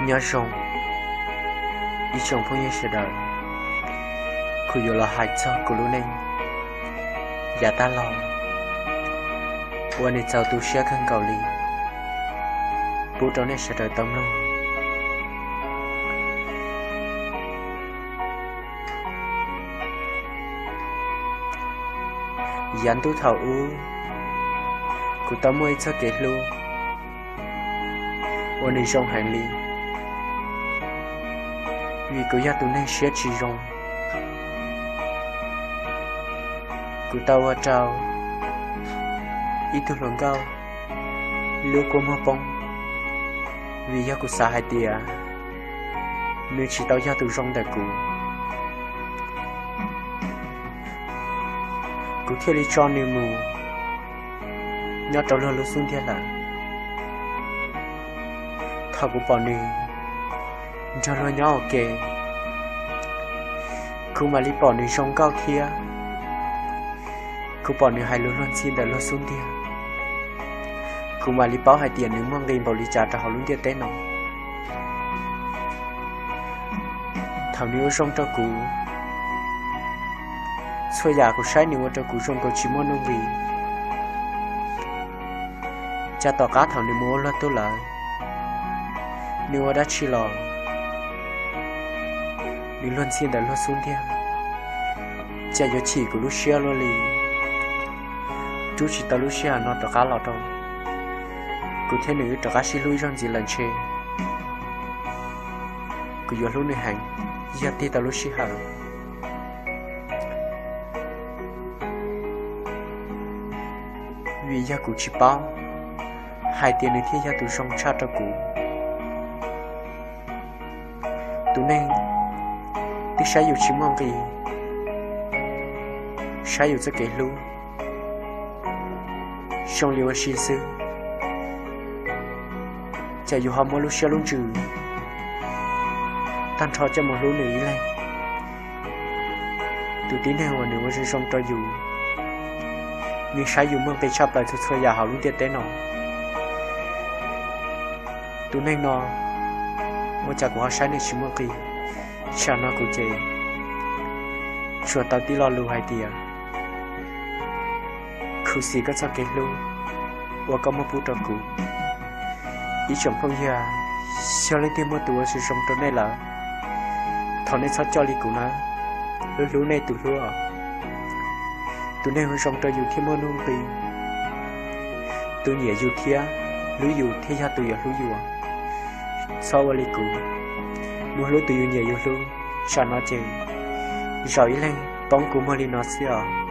Nyob zoo ib tsoom phooj ywg sawv daws, kuv yuav los hais txog kuv lub neej yav tag los uas nws txaus tu siab kawg nkaus li pub rau nej sawv daws tau mloog. Yav ntuj thaum ub, kuv tau muaj ib txoj kev hlub uas nws zoo heev li, vim kuv yog tus neeg siab tsis zoo. Kuv tau ua rau ib tug hluas nkauj lub kua muag poob, vim yog kuv xav hais tias nws tsis tau yog tus zoo ntawm kuv. Kuv thiaj li tso nws mus nyob rau luag lub xub ntiag lawm. Thaum kuv pom nws nrog luag nyob ua ke, kuv mam li pom nws zoo nkauj thiab kuv pom nws hais lus luag ntxhi ntawm luag xub ntiag, kuv mam li paub hais tias nws muaj nqis npaum li cas rau hauv lub ntiaj teb no. Thaum nws ua zoo rau kuv, txhua yam kuv saib nws ua rau kuv zoo nkaus tsis muaj nuj nqis. Cas tom qab thaum nws mus ua luag tug lawm, nws ua dab tsi los nws luag ntxhi ntawm luag xub ntiag, cas yuav chim kuv lub siab luaj li. Rub tsis tau lub sij hawm no rov qab los rau kuv thiab nws wb rov qab sib hlub ib zaug ntxiv lawm ntshe kuv yuav hlub nws heev yog tig tau lub sij hawm. Vim yog kuv tsis paub hais tias nws thiaj yog tus zoo tshaj rau kuv. Tus neeg twb saib yus tsis muaj nqis, saib yus txoj kev hlub zoo li ua si xwb, cas yus ho muab lub siab lub ntsws tag nrho coj mus hlub nws ib leeg. Tus tib neeg uas nws ua zoo zoo rau yus, nws saib yus muaj nqis tshaj plaws txhua txhua yam hauv lub ntiaj teb no. Tus neeg no, ua cas kuv ho saib nws tsis muaj nqis? Tsam no kuv ces tsuas tau tib lo lus hais tias khuv xim koj txoj kev hlub uas koj muab pub rau kuv. Ib tsoom phooj ywg, yog leej twg muaj tus ua zoo zoo rau nej lawm, thov nej txhob coj li kuv na, hlub hlub nej tus hlub os. Tus neeg ua zoo rau yus thiaj muaj nuj nqis, tus nyiam yus thiab hlub yus thiaj yog tus yuav hlub yus. Txhob ua li kuv, mus hlub tus yus nyiam yus hlub, tsam no ces zaum ib leeg poob kua muag li no xwb os.